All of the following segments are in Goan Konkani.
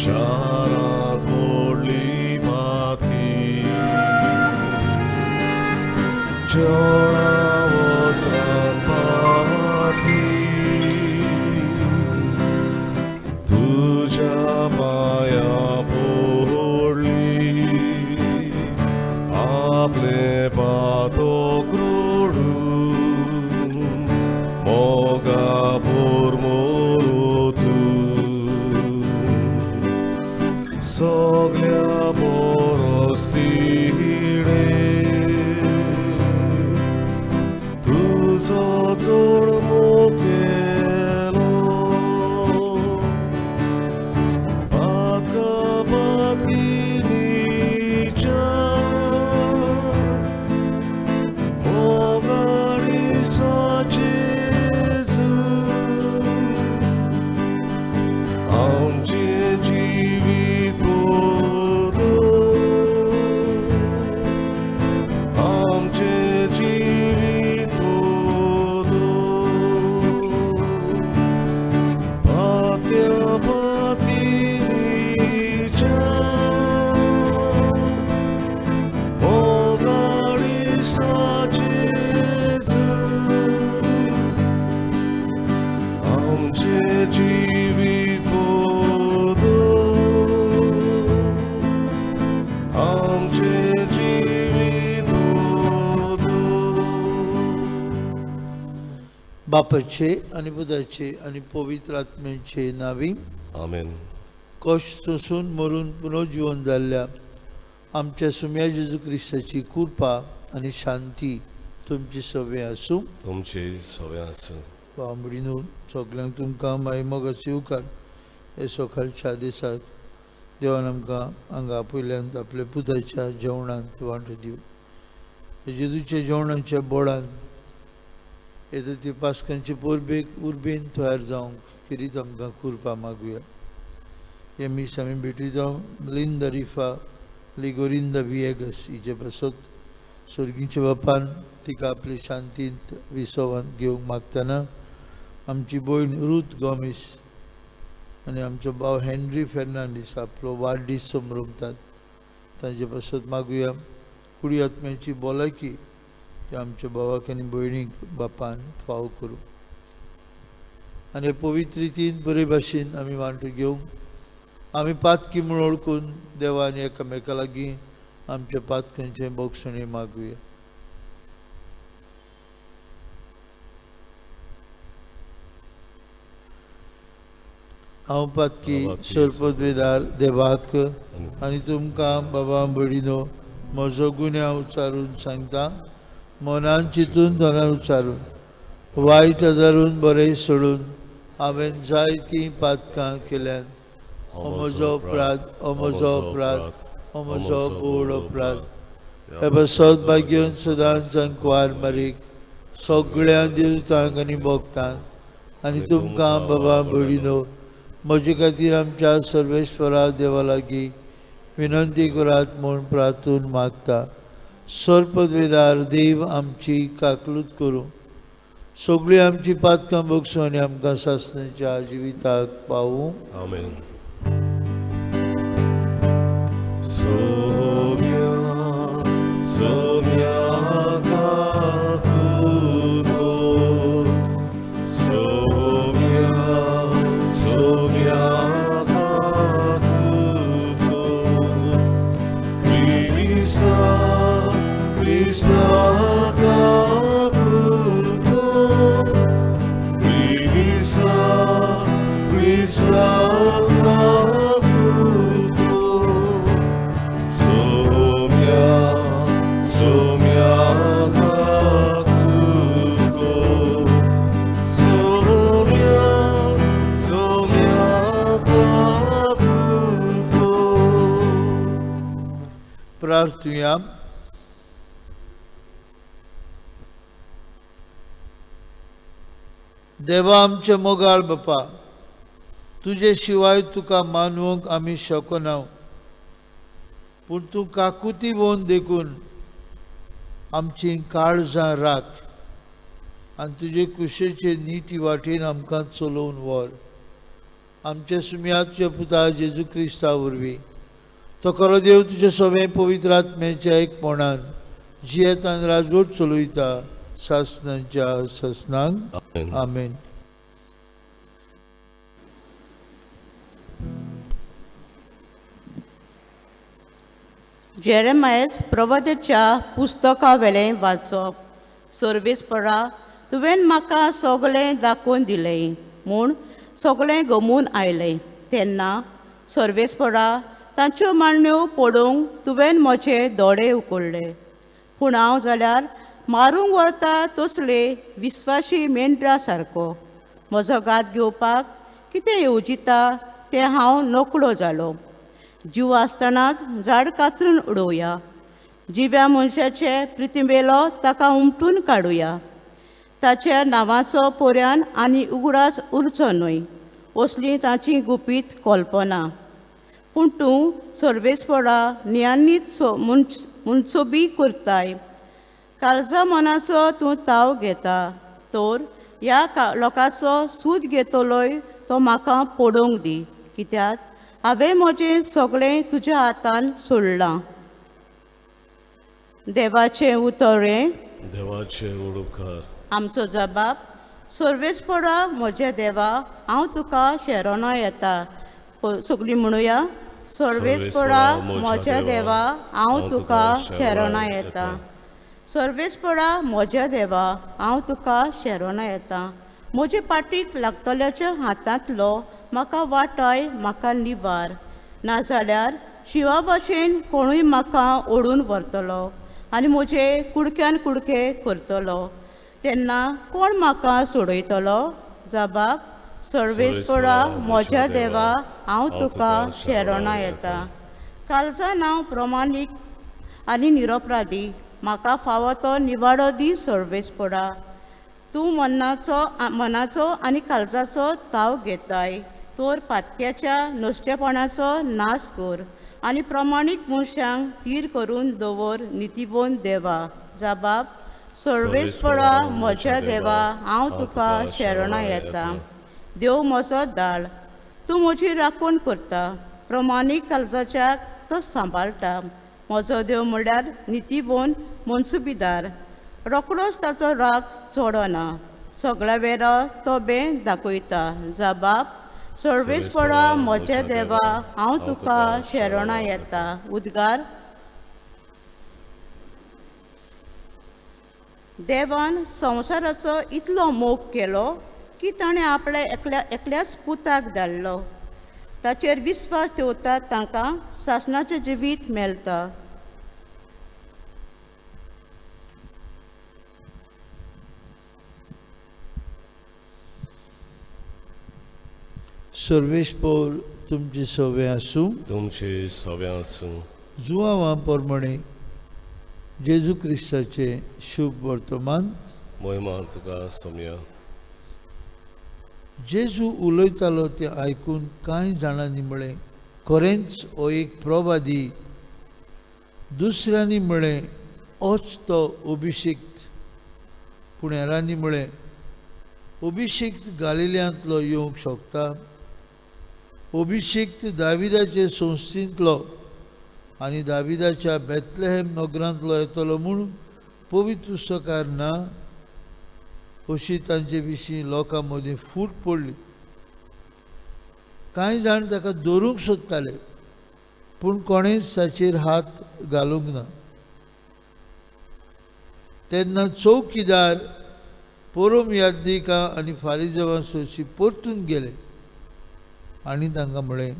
शारांत व्हडली पातकी जेवणा वसरान पातकी तुज्या पांया पडली आपले पातक रडून मोगा पुरमोरो तूं सगल्या परस तिणें तुजो चड मोग केलो पातका पातकिनीच्या मोगाडीचो जेजू आमचें जिवीत बदल आमचें जिवीत बदल पातक्या पातकिनीच्या मोगाडीचो जेजू आमचें जिवीत बदल आमचें जिवीत बदल. बापाचे आनी पुताचे आनी पवित्र आत्म्याचे नावी. आमेन. कश्ट सोंसून मरून पुनर्जिवन जाल्ल्या आमच्या सुम्या जेजू क्रिस्ताची कृपा आनी शांती तुमची सवे आसूं. तुमचे सगळे आसूं. बांबडीनू सगल्यांक तुमकां माई मोगाचो येवकार. हे सकाळच्या दिसाक देवान आमकां हांगा आपयल्यान आपल्या पुताच्या जेवणांत वांटो दिवं. जेजूच्या जेवणाच्या बोळान येता ती पास्कांचे परबेक उर्बेन तयार जावंक खेरीत आमकां कृपा मागुया. हे मीस आमी भेटयता लिंदा रिफा लिगोरिंदा विएगस हिचे पासत सर्गीच्या बापान तिका आपले शांतींत विसवांत घेवंक मागतना आमची भयण रूथ गोमीस आनी आमचो भाव हेनरी फेर्नांडीस आपलो वाडदीस समरमतात तांचे पासत मागुया. कुडी आत्म्याची भलायकी आमच्या भावाक आनी भयणीक बापान फाव करूं आनी पवित्र रितीन बरे भाशेन आमी वांटो घेवंक आमी पातकी म्हूण वळखून देवान एकामेका लागीं आमच्या पातकांचें बोगसणें मागुया. हांव पातकी सरपदवेदार देवाक आनी तुमकां बाबा भयणीनो म्हजो गुन्यांव उच्चारून सांगता. मनान चिंतून धनान उच्चारून वायट आदारून बरें सोडून हांवें जायतीं पातकां केल्यात. हो म्हजो अपराध, हो म्हजो अपराध, हो म्हजो व्हड अपराध. हे पासत भाग्योन सदांच अंकवार मारीक सगळ्या देवतांक आनी भक्तांक आनी तुमकां बाबा भयणीनो म्हजे खातीर आमच्या सर्वेश्वरा देवा लागीं विनंती करात म्हूण प्रार्थून मागता. सर्पदवेदार देव आमची काकलूत करूं, सगळीं आमची पातकां बगसूं आनी आमकां सासणाच्या जिविताक पावूं. आमेन. सोम्या सोम्या काकूत कर, सोम्या सोम्या काकूत कर, क्रिस्ता क्रिस्ता काकूत कर, क्रिस्ता क्रिस्ता काकूत कर, सोम्या सोम्या काकूत कर, सोम्या सोम्या काकूत कर. प्रार्थुया. देवा आमचे मोगाळ बापा, तुजे शिवाय तुका मानवंक आमी शकना, पूण तूं काकुती वोन देखून आमची काळजां राख आनी तुजे कुशेचे निती वाटेन आमकां चलोवन व्हर. आमच्या सुम्याच्या पुता जेजू क्रिस्ता वरवीं तो खरो देव तुजे सगळें पवित्र आत्म्याच्या एकपणान जियेतान राजवट चलयता सासनाच्या सासनांक. आमेन. जेरेमायस प्रवादाच्या पुस्तका वेलें वाचप. सर्वेस्परा तुवें म्हाका सगळें दाखोवन दिलें म्हूण सगळें गमून आयलें. तेन्ना सर्वेस्परा तांच्यो मांडण्यो पडोवंक तुवें म्हजे दोळे उकडले. पूण हांव जाल्यार मारूंक व्हरता तसले विस्वाशी मेंढरा सारको. म्हजो घात घेवपाक कितें येवजिता तें हांव नकळो जालो. जीव आसतनाच झाड कातरून उडोवया, जिव्या मनशाचे प्रितिमेलो ताका उमटून काडुया. ताच्या नांवाचो पोऱ्यान आनी उगडास उरचो न्हय असली ताची गुपीत कल्पना. पूण तूं सर्वेस्परा नियानीत मनसोबी करताय, काळजा मनाचो तूं ताव घेता. तर ह्या लोकांचो सूद घेतलोय तो म्हाका पडोवंक दी, कित्याक हांवें म्हजें सगळें तुज्या हातान सोडलां. देवाचें उतर हें. देवाचें उपकार. आमचो जबाब. सर्वेस्परा म्हज्या देवा, हांव तुका शेरोना येता. सगळीं म्हणुया. सर्वेस्परा म्हज्या देवा, हांव तुका शेरोना येता. सर्वेस्परा म्हज्या देवा, हांव तुका शेरोना येता. म्हजे पाटीक लागतल्याच्या हातांतलो म्हाका वाटाय, म्हाका निवार. नाजाल्यार शिवा भाशेन कोणूय म्हाका ओडून व्हरतलो आनी म्हजे कुडक्यान कुडके करतलो. तेन्ना कोण म्हाका सोडयतलो? जबाब. सर्वेस्परा म्हज्या देवा, हांव तुका शेरोना येता. कालचा नांव प्रमाणीक आनी निरपराधी, म्हाका फावो तो निवाडो दी सर्वेस्परा. तूं मनाचो आनी काळजाचो ताव घेताय, तर पातक्याच्या नश्टेपणाचो नाश कर आनी प्रमाणीक मनशांक थीर करून दवर नितीवोन देवा. जबाब. सर्वेस्परा म्हज्या देवा, हांव तुका शेरोना येता. देव म्हजो दाळ, तूं म्हजी राखण करता. प्रमाणीक काळजाच्याक तो सांबाळटा. म्हजो देव म्हणल्यार नितीवोन मनसुबीदार, रोकडोच ताचो राग चडना, सगळ्या वेळा तो बें दाखयता. जबाब. सर्वेस्परा म्हज्या देवा, हांव तुका शेरोना येता. उद्गार. देवान संवसाराचो इतलो मोग केलो की ताणें आपल्या एकल्याच पुताक धाडलो. ताचेर विस्वास दवरतात तांकां सासणाचें जिवीत मेळटा. सर्वेस्पर तुमचे सवे आसूं. तुमचे सवे आसूं. जुवांवा प्रमाणे जेजू क्रिस्ताचें शुभ वर्तमान. मोहिमा तुका सोम्या. जेजू उलयतालो तें आयकून कांय जाणांनी म्हळें, खरेंच हो एक प्रवादी. दुसऱ्यांनी म्हळें, होच तो अभिषेक्त. पूण हेरांनी म्हळें, अभिषेक्त गालिल्यांतलो येवंक शकता? अभिषेक्त दाविदाचे संस्थेंतलो आनी दाविदाच्या बेतलेहेम नगरांतलो येतलो म्हूण पवित्र पुस्तकार ना? अशी तांचे विशीं लोकां मदीं फूट पडली. कांय जाण ताका धरूंक सोदताले, पूण कोणेंच ताचेर हात घालूंक ना. तेन्ना चौकीदार पोरोम यादनिकां आनी फारिजावां सोशी परतून गेले आनी तांकां म्हळें,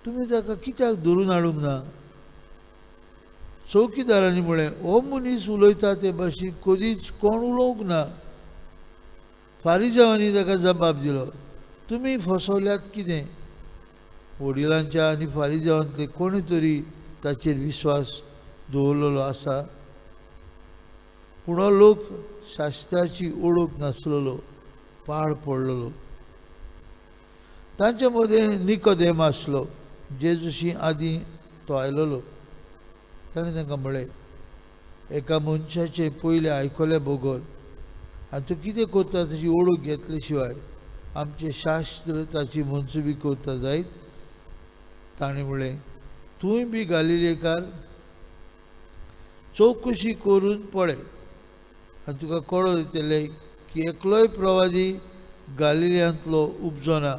तुमी ताका कित्याक धरून हाडूंक ना? चौकीदारांनी म्हळें, हो मनीस उलयता ते भाशेन कदीच कोण उलोवंक ना. फारिजावांनी ताका जबाब दिलो, तुमी फसवल्यात कितें? वडिलांच्या आनी फारिजावांतले कोणी तरी ताचेर विस्वास दवरलेलो आसा. पूण हो लोक शास्त्राची ओळख नासलेलो, पाड पडलेलो. तांचे मदें निकोदेम आसलो, जेजूशी आदीं तो आयलेलो. ताणें तांकां म्हळें, एका मनशाचें पयलें आयकले बगर आनी तो कितें करता ताची ओळख घेतले शिवाय आमचें शास्त्र ताची मनसुबी करता जायत. ताणें म्हणलें, तूंय बी गालिलेकार, चवकशी करून पळय आनी तुका कळो दितलें की एकलोय प्रवादी गालिल्यांतलो उपजना.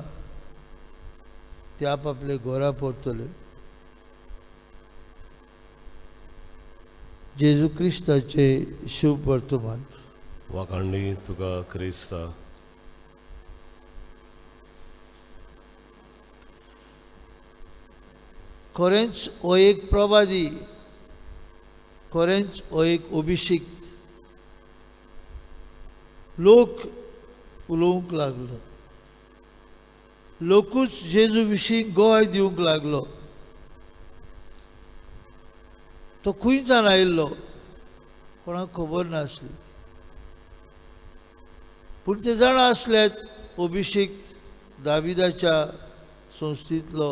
ते आपआपले घरा परतले. जेजू क्रिस्ताचे शुभ वर्तमान. वाखाणणी तुका क्रिस्ता. खरेंच हो एक प्रवादी, खरेंच हो एक अभिषिक्त लोक उलोवंक लागलो, लोकूच जेजू विशीं गोवाय दिवंक लागलो. तो खंयच्यान आयिल्लो कोणाक खबर नासली, पूण ते जाणा आसले अभिषिक्त दाविदाच्या संस्थेंतलो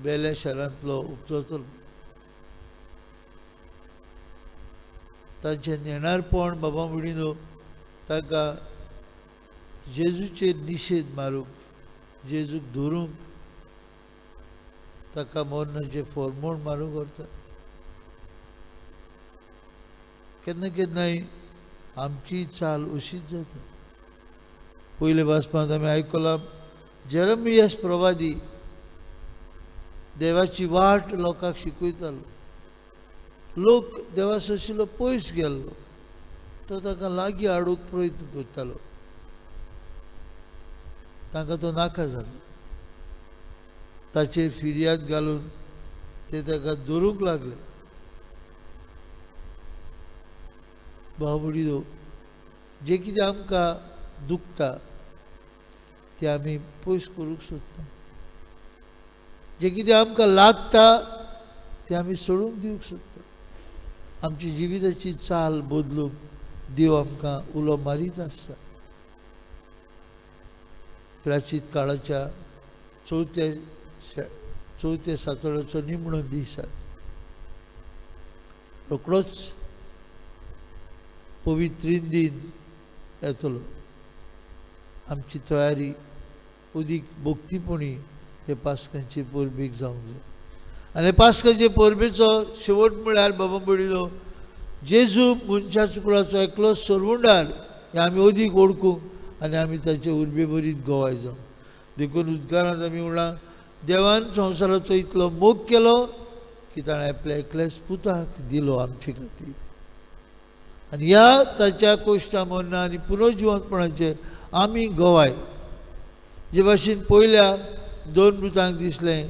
बेल्या शारांतलो उपजतलो. तांचें नेणारपण बाबा म्हणिनो ताका जेजूचेर निशेध मारूंक, जेजूक धरूंक, ताका मरणाचें फॉर्मोण मारूंक व्हरता. केन्ना केन्नाय आमची चाल अशीच जाता. पयले भासपांत आमी आयकलां, जेरमियस प्रवादी देवाची वाट लोकांक शिकयतालो. लोक देवा सोशिलो पयस गेल्लो, तो ताका लागीं हाडूंक प्रयत्न करतालो. तांकां तो नाका जालो. ताचेर फिर्याद घालून ते ताका धरूंक लागले. भाव भयणीनो, जें कितें आमकां दुखता तें आमी पयस करूंक सोदता, जें कितें आमकां लागता तें आमी सोडूंक दिवंक सोदता. आमची जिविताची चाल बदलूंक देव आमकां उलो मारीत आसता. प्राचीन काळाच्या चवथ्या सातोळ्याचो निमणो दीस आसा. रोकडोच पवित्रीन दीन येतलो. आमची तयारी अदीक भक्तीपणी हे पास्कांचे परबेक जावंक जाय. आनी पास्काचे परबेचो शेवट म्हळ्यार बाबा भयणीनो, जेजू मनशा चुकडाचो एकलो सरवंडार हे आमी अदीक वळखूंक आनी आमी ताचे उर्बे बरीत गोवाय जावं. देखून उद्गारांत आमी म्हणलां, देवान संवसाराचो इतलो मोग केलो की ताणें आपल्या एकल्याच पुताक दिलो आमचे खातीर. आनी ह्या ताच्या कोश्टा मरणां आनी पुनर्जिवंतपणाचे आमी गोवाय. जे भाशेन पयल्या दोन मृतांक दिसलें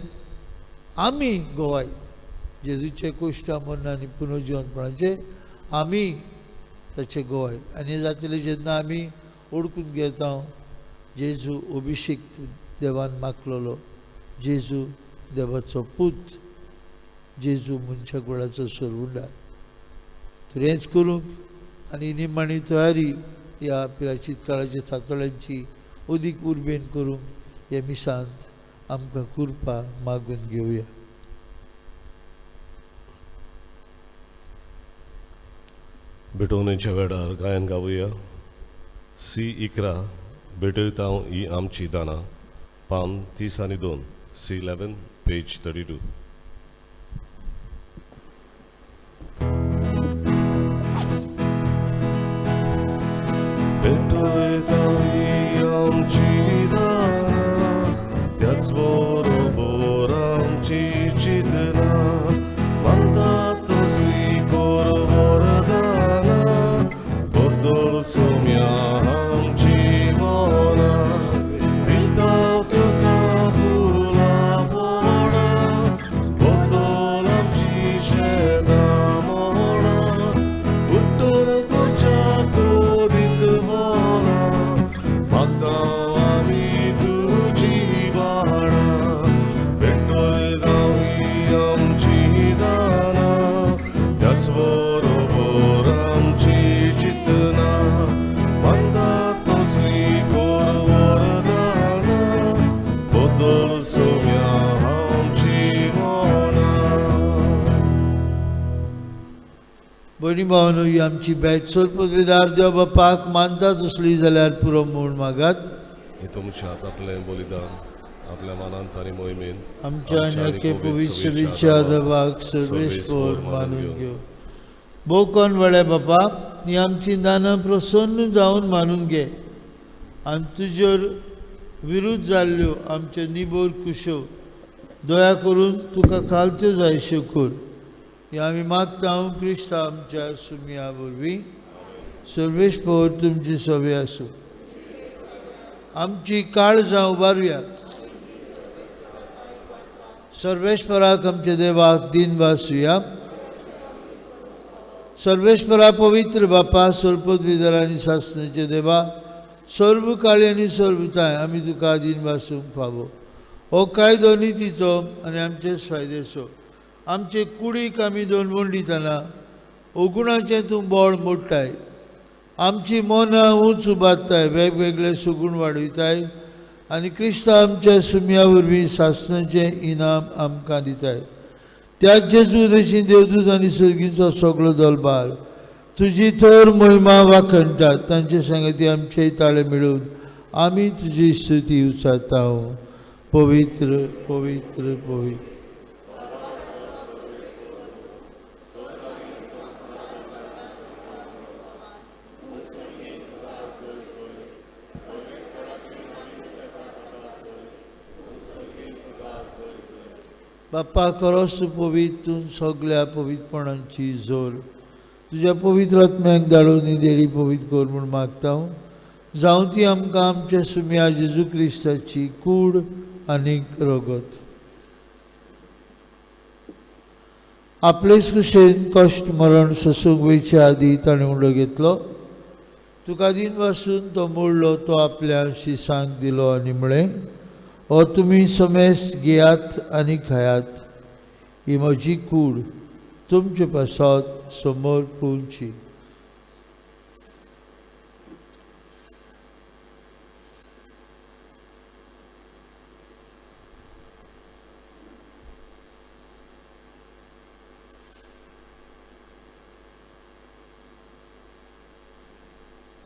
आमी गोवाय, जेजूचे कोश्टा मरणां आनी पुनर्जिवंतपणाचे आमी ताचे गोवाय. आनी हें जातलें जेन्ना आमी ओळखून घेता जेजू अभिषिक्त देवान मागलेलो, जेजू देवाचो पूत, जेजू मनशा कुळाचो सरवंडार. तर हेंच करूंक आनी निमाणी तयारी ह्या पिराचीत काळाच्या सातोळ्यांची अदीक उर्बेन करूंक हे मिसांत आमकां कृपा मागून घेवया. भेटवणेच्या वेळार गायन गावया. सी 11 भेटयता ही आमची दानां, पान 32, सी 11 पेज 32. भेटयता ही आमची दानां, त्याच बरोबर आमची चिंतनां, मानता तसली कर वरदानां, बदल सोम्या आमची मनां, दिता तुका फुलां फळां, बदल आमची शेतां मळां, उठून करच्या कोदीक फळां, मागता आमी तुजी बाळां, भेटयता ही आमची दानां, त्याच बरोबर आमची चिंतनां, मानता तसली कर वरदानां, बदल सोम्या आमची मनां. भयणी भावानो, ही आमची भेट सोरपदवेदार देव बापाक मानता तसली जाल्यार पुरो म्हूण मागात. हे तुमच्या हातांतलें बलिदान आपल्या मनांत आनी मोहिमेन आमच्या आनी पवित्र दबाक सर्वेस्पोर मानून घेव. बोकोन वळ्या बापा, ही आमची दानां प्रसन्न जावन मानून घे आनी तुज्यो विरुद्ध जाल्ल्यो आमच्यो निबोर कुश्यो दया करून तुका खालत्यो जायश्यो कर. हे आमी मागता क्रिस्ता आमच्या सुमया वरवीं. सर्वेस्पोर तुमची सवे आसूं. आमची काळजां उबारुया. सर्वेश्वराक आमच्या देवाक दिन वासुया. सर्वेश्वरा पवित्र बापा, सर्वपदवीधर आनी सासणाचे देवा, सर्व काळी आनी सर्वताय आमी तुका दिन वासूंक फावो. हो कायदो नितीचो आनी आमचेच फायद्याचो. आमचे कुडीक आमी दणवण दितना अगुणाचें तूं बळ मोडटाय, आमची मनां उंच उबारताय, वेगवेगळे सुगूण वाडयताय आनी क्रिस्ता आमच्या सुमया वरवीं सासणाचें इनाम आमकां दिताय. त्या जेजू देशी देवदूत आनी सर्गीचो सगळो दलबार तुजी थर महिमा वाखणटात. तांचे सांगती आमचे ताळे मेळून आमी तुजी स्तुती उचारता. पवित्र पवित्र पवित्र. बाप्पा खरोच पवित्र, तूं सगळ्या पवित्रपणांची जोर तुज्या पवित्र आत्म्याक धाडून ही देडी पवित्र कर म्हूण मागता. जावं ती आमकां आमच्या सुमया जेजू क्रिस्ताची कूड आनी रगत. आपलेच कुशेन कश्ट मरण सोसूंक वयचे आदी ताणें उडो घेतलो. तुका दिन वासून तो मोडलो, तो आपल्या शिसांक दिलो आनी म्हळें, हो तुमी समेस घेयात आनी खायात, ही म्हजी कूड तुमचे पासत समोर पुवची.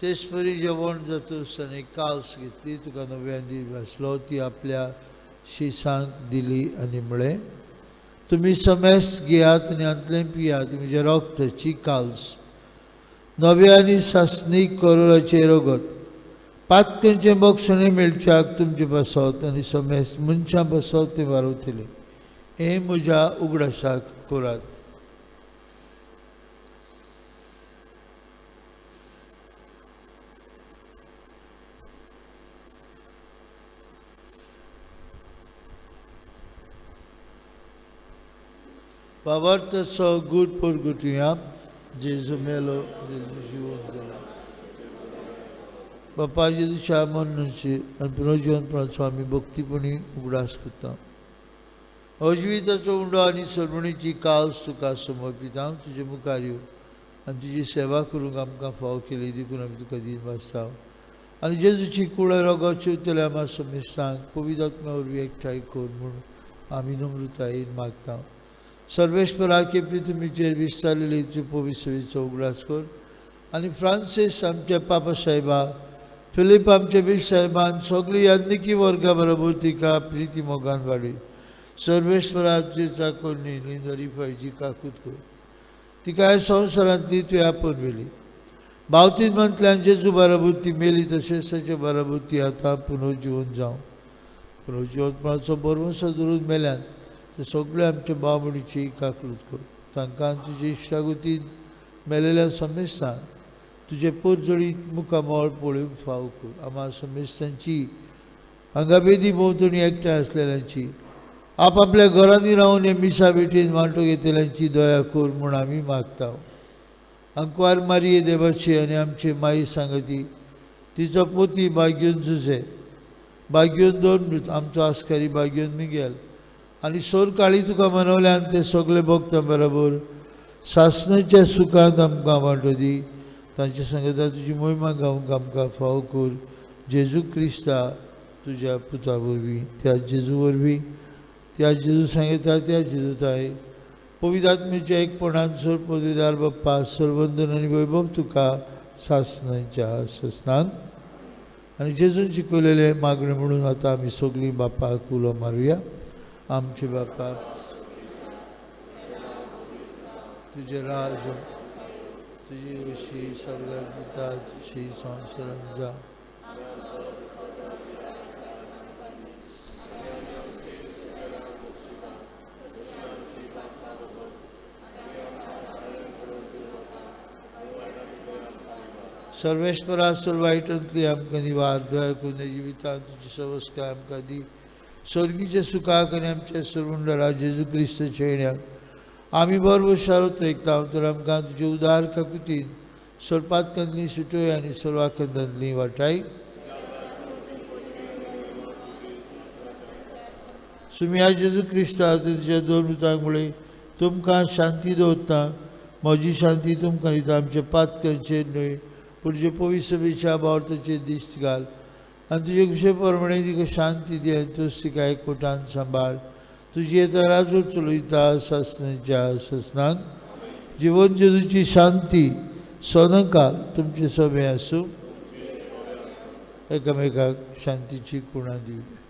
तेचपरी जेवण जातूच आनी काल्स घेतली, तुका नव्यान दीस भासलो, ती आपल्या शिसांक दिली आनी म्हळें, तुमी समेस घेयात आनी हांतलें पियात, म्हज्या रगताची काल्स, नव्या आनी सासणीक करोराचें रगत, पातकांचें बक्षणें मेळच्याक तुमचे पासत आनी समेस मनशां पासत तें वारवतलें. हें म्हज्या उगडासाक करात. बाबार्थचो गूट परगुटुया. जेजू मेलो, जेजू जिवन जालो. बापा जेजूच्या मरणाची आनी पुनर्जिवनपणाचो आमी भक्तीपणी उगडास करता. अजिविताचो उंडो आनी सर्वणीची काल्स तुका समर्पिता. तुजे मुखार येवन आनी तुजी सेवा करूंक आमकां फावो केली देखून आमी तुका दीन भासता. आनी जेजूची कुळ रोगाची उरतल्या आमकां समेस्तांक पवित्र आत्म्या वरवीं एकठांय कर म्हूण आमी नम्रतायेन मागता. सर्वेश्वराके पृथ्वीचेर विस्तारलेली तुजे पवित्र उगडास कर आनी फ्रांसीस आमच्या पापा साहेबा, फिलीप आमच्या बीश साहेबान, सगळी याज्ञिकी वर्गा बरोबर तिका प्रिती मोगान वाडय. सर्वेश्वराची चाकोरणी लिंदरी फळची काकूत कर. तिका ह्या संवसारांतली तुवें आपोवन व्हेली. बावतीजमांतल्यान जेजू बरोबर ती मेली, तशेंच ताचे बरोबर ती आतां पुनर्जिवन जावं. पुनर्जिवनपणाचो बरवंसो धरून मेल्यान ते सगळे आमच्या भाव भयणीची काकळूत कर. तांकां तुजे इश्टागतीन मेलेल्या समेस्तांक तुजे पोरजोडीत मुखामळ पळोवंक फाव कर. आम्हा समेस्तांची हांगा बेदी भोंवतणी एकठांय आसलेल्यांची, आपापल्या घरांनी रावन हे मिसा भेटीन वांटो घेतल्यांची दया कर म्हूण आमी मागता. आंकवार मारिये देवाची आनी आमची माई सांगती, तिचो पोती बाग्योन जुझे, बाग्योन दोन मृत, आमचो आस्कारी बाग्योन मिगेल आनी सोर काळी तुका मनवल्यान ते सगळे भक्तां बरोबर सासणाच्या सुखांत आमकां वांटो दी. तांचे सांगता तुजी मोहिमा गावंक आमकां फावो कर. जेजू क्रिस्ता तुज्या पुता वरवीं, त्या जेजू वरवीं, त्या जेजू सांगता त्या जेजूताय पवित्र आत्म्याच्या एकपणान सोर पदवीदार बाप्पा, सर्वंदन आनी वैभव तुका सासणाच्या सासणाक. आनी जेजून शिकयलेले मागणें म्हणून आतां आमी सगळीं बापाक उलो मारुया. आमचे बापा, तुजें राज, तुजी अशी सर्गात जाता तशी संवसारांत जावं. सर्वेश्वरा सर्व वायटांतली आमकां निवार, दया करून जिवितांत तुजी सवस्काय आमकां दी. स्वर्गीच्या सुखाक आनी आमच्या सर्वुंडरा जेजू क्रिस्ताच्या येण्याक आमी बरोबर शारत ऐकता तर आमकां तुजे उदार काकुतीन स्वल्पातकांतली सुटोय आनी सर्वाखंदांतली वाटाय. सुमिया जेजू क्रिस्ता तुज्या दोन उतांक तुमकां शांती दवरता, म्हजी शांती तुमकां दिता. आमच्या पातकांचेर न्हय पूण जे पवित्र सभेच्या बावताचेर दिश्ट घाल आनी तुजे खुशे प्रमाणे तिका शांती दी आनी तूं तिका एकवटान सांबाळ. तुजी येता राजू चलयता सासनाच्या सासनाक. जिवन जेजूची शांती सदांकाल तुमचे सभे आसूं. एकामेकाक शांतीची कुणा दिवया.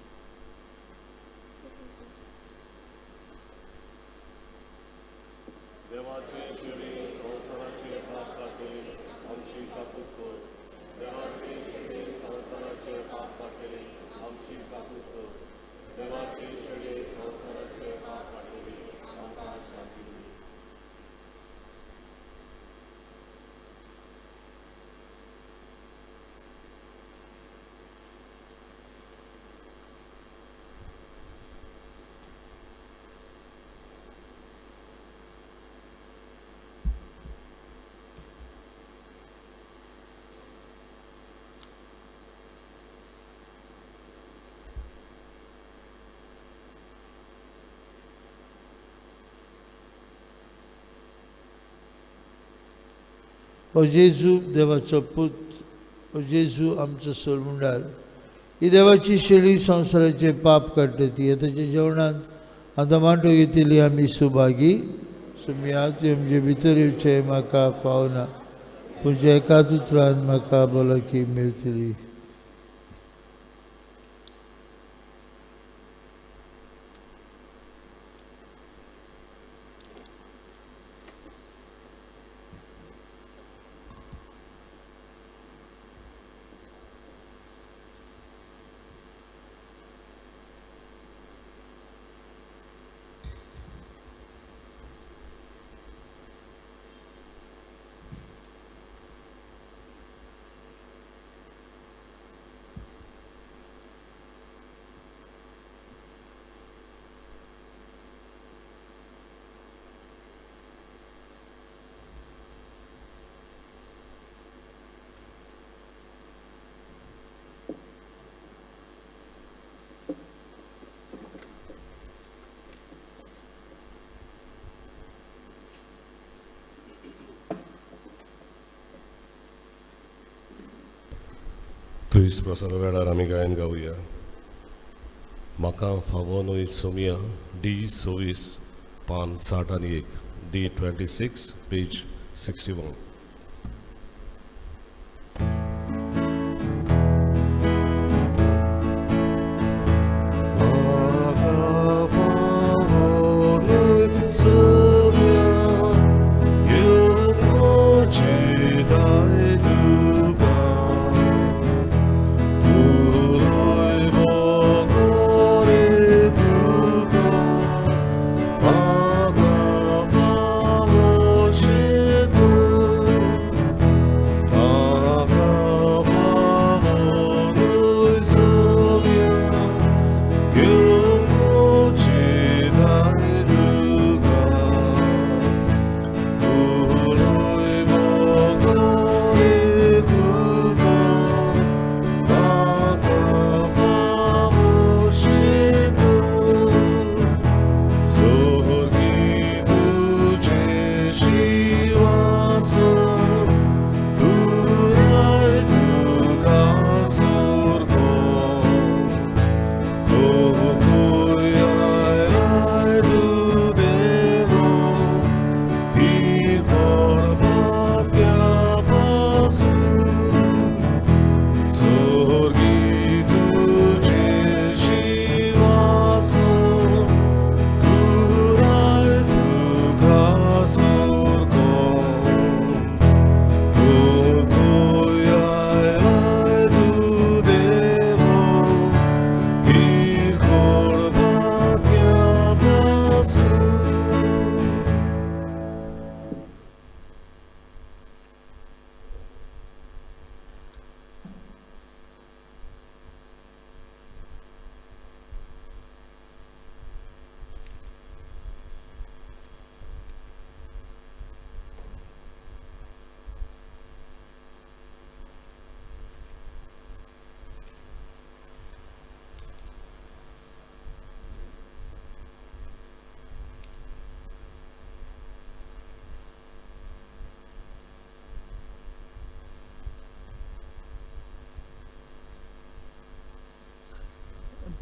ओ जेजू देवाचो पूत, ओ जेजू आमचो सोलमुंडार, ही देवाची शेळी संवसाराचे पाप काडटा ती ताच्या जेवणांत आतां वांटो घेतली आमी सुभागी. सुमिया तुवें म्हजे भितर येवचें म्हाका फावना, पूण जे एकाच उतरान म्हाका भलायकी मेळटली. क्रिस्त प्रसादा वेळार आमी गायन गावया. म्हाका फावो न्हय सोमिया, डी 26 पान 61, डी 26 पेज 61. Maka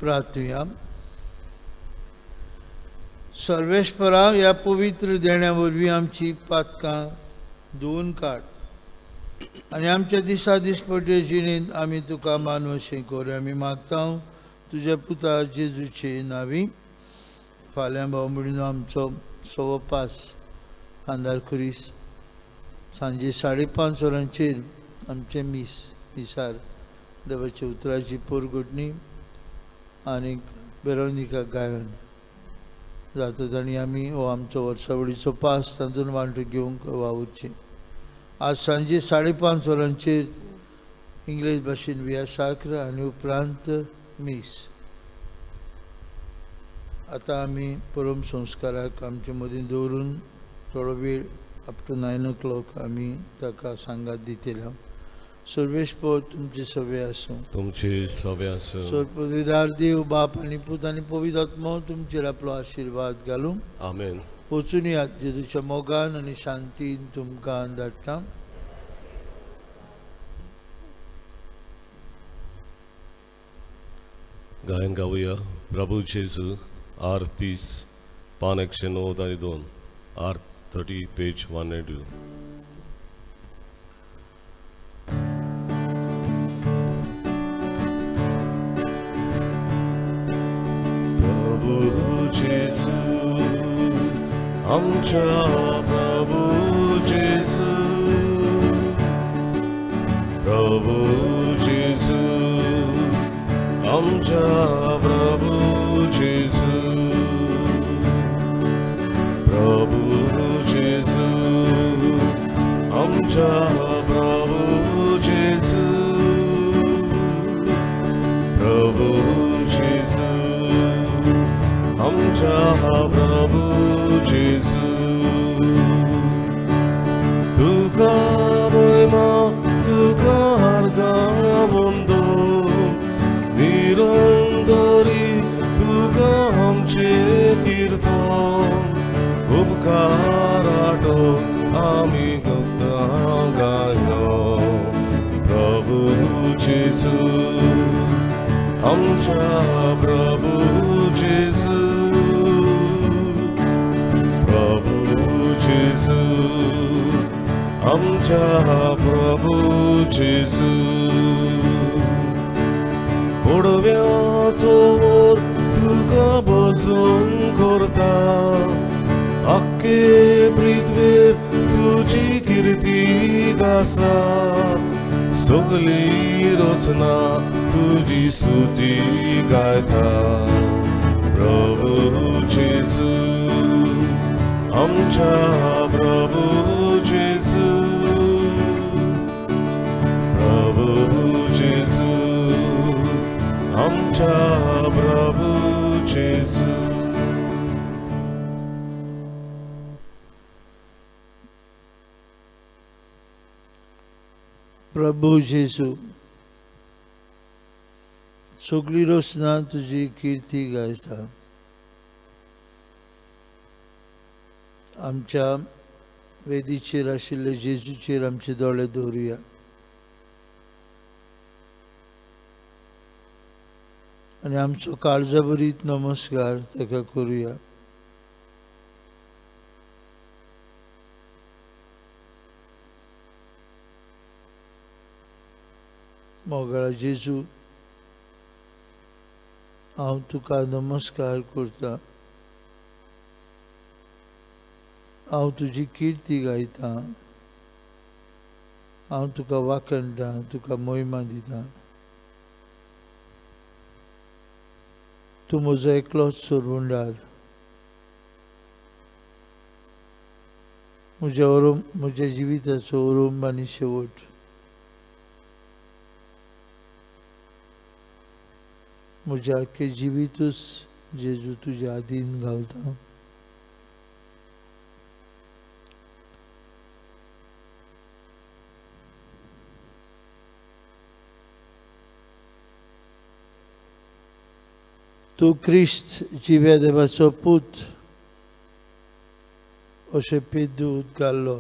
प्रार्थुया. सर्वेस्परा ह्या पवित्र देण्या वरवीं आमची पातकां धुवून काड आनी आमच्या दिसा दिसपट्टे जिणेंत आमी तुका मानवशें करूं. आमी मागता तुज्या पुता जेजूचे नांवी. फाल्यां भाव भयणीनो आमचो 5:15 कांदार खुरीस, सांजे 5:30 वरांचेर आमचें मीस, मिसार देवाच्या उतराची पोरगुटणी आनी बेरोनिका गायन जाता आनी आमी हो आमचो वर्सावळीचो पास तातूंत वांटो घेवंक वावुरचें. आज सांजे 5:30 वरांचेर इंग्लीश भाशेन विया साक्र आनी उपरांत मीस. आतां आमी परम संस्काराक आमचे मदीं दवरून थोडो वेळ अप टू 9 o'clock आमी ताका सांगात दितले. सर्वेस्पर तुमचे सवे आसूं. तुमचे सवे आसूं. सर्वपविदार देव बाप आनी पूत आनी पवित्र आत्मो तुमचेर आपलो आशिर्वाद घालूं. आमेन. वचून यात जेजूच्या मोगान आनी शांतीन तुमकां धाडटा. गायन गावया प्रभू जेजू आर 30 पान 192 आर 30 पेज 192. प्रभू जेजू आमच्या प्रभू जेजू, प्रभू जेजू आमच्या प्रभू जेजू, प्रभू जेजू आमच्या प्रभू जेजू, प्रभू जेजू आमच्या प्रभू जेजू. तुका महिमा तुका अर्घा निरंतरी तुका आमचे कीर्तन उपकाराटो आमी गायो. प्रभू जेजू आमच्या प्रभू जेजू, प्रभू जेजू आमच्या प्रभू जेजू. पुडव्याचो वोर तुका भजन करता, आख्खे पृथ्वेर तुजी किर्ती गासा, सगली रचना तुजी स्तुती गायता. प्रभू जेजू आमच्या प्रभू जेजू, प्रभू जेजू आमच्या प्रभू जेजू. प्रभू जेजू सगळी रचना तुजी किर्ती गायता. आमच्या वेदीचेर आशिल्ले जेजूचेर आमचे दोळे दवरुया. आनी आमचो काळजाभरीत नमस्कार ताका करुया. मोगाळा जेजू, हांव तुका नमस्कार करता, हांव तुजी किर्ती गायता, हांव तुका वाखणटा, तुका महिमा दिता. तूं म्हजो एकलोच सोडवणदार, म्हज्या म्हज्या जिविताचो ओरंब आनी शेवट. म्हज्या आख्खें जिवितूच जेजू तुज्या आदीन घालता. तूं क्रिस्त जिव्या देवाचो पूत अशें पेद्रू उद्गारलो.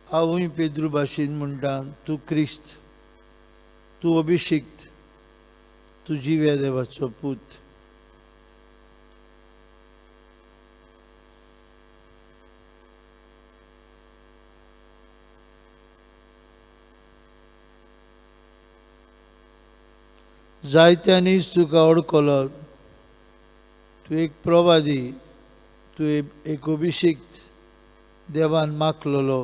हांवूय पेद्रू भाशेन म्हणटा, तूं क्रिस्त तूं अभिषिक्त, तूं जिव्या देवाचो पूत। जायत्यांनी तुका ओळखलो, तूं एक प्रवादी, तूं एक अभिषिक्त, देवान माखलेलो।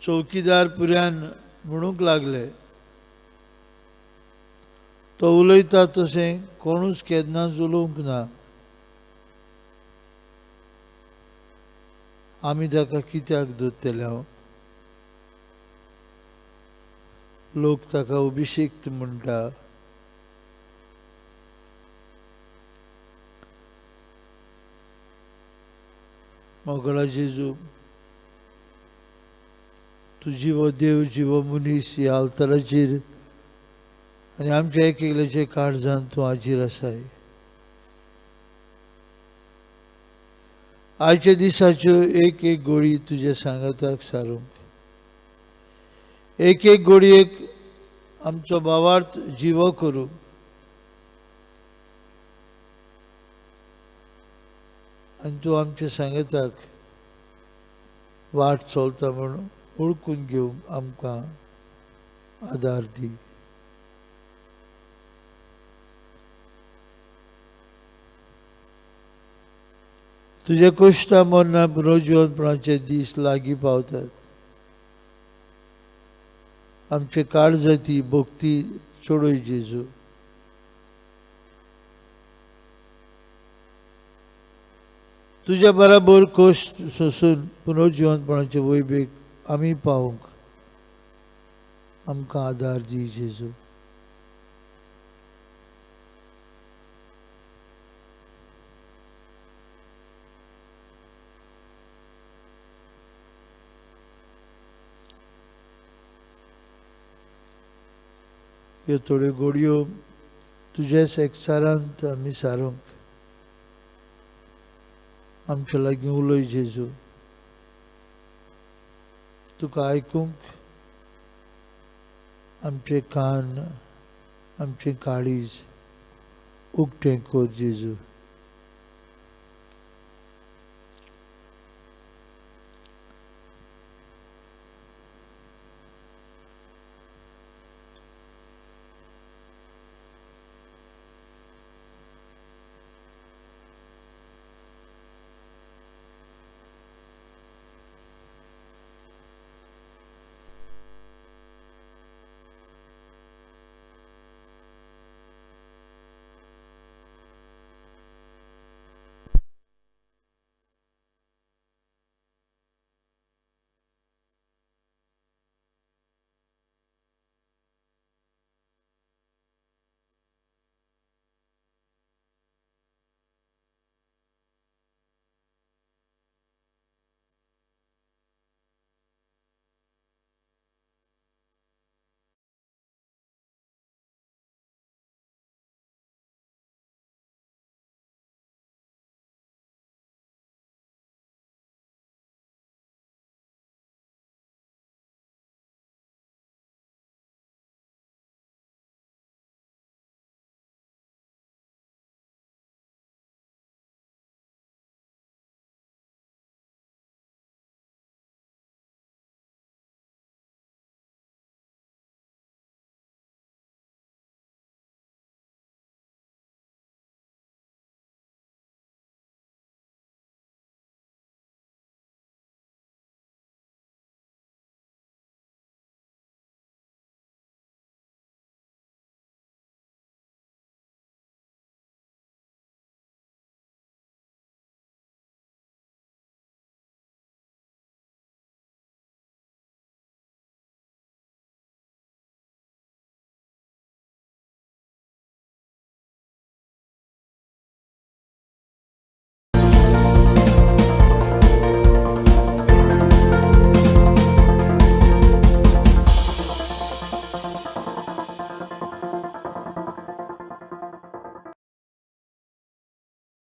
चौकीदार पुऱ्यान म्हणूंक लागले, तो उलयता तशें कोणूच केन्नाच उलोवंक ना, आमी ताका कित्याक धरतले? हांव लोक ताका अभिषिक्त म्हणटा। मोगळा जेजू, तूं जिवो देव, जिवो मनीस ह्या आल्ताराचेर आनी आमच्या एक एकल्याच्या काळजान तूं हाजीर आसाय। आयच्या दिसाच्यो एक एक गोळी तुज्या सांगाताक सारूंक, एक एक गोळयेक आमचो भावार्थ जिवो करूंक, आनी तूं आमच्या सांगाताक वाट चलता म्हणून ओळखून घेवंक आमकां आदार दी। तुज्या कश्टा मरणां पुनर्जिवनपणाचे दीस लागीं पावतात। आमचे काळजाती भक्ती चडय जेजू। तुज्या बराबर कश्ट सोसून पुनर्जिवनपणाचे वैभेक आमी पावूंक आमकां आदार दी जेजू। ह्यो थोड्यो गोडयो तुज्याच एकचारांत आमी सारूंक आमच्या लागीं उलय जेजू। तुका आयकूंक आमचे कान, आमचें काळीज उक्तें कर जेजू।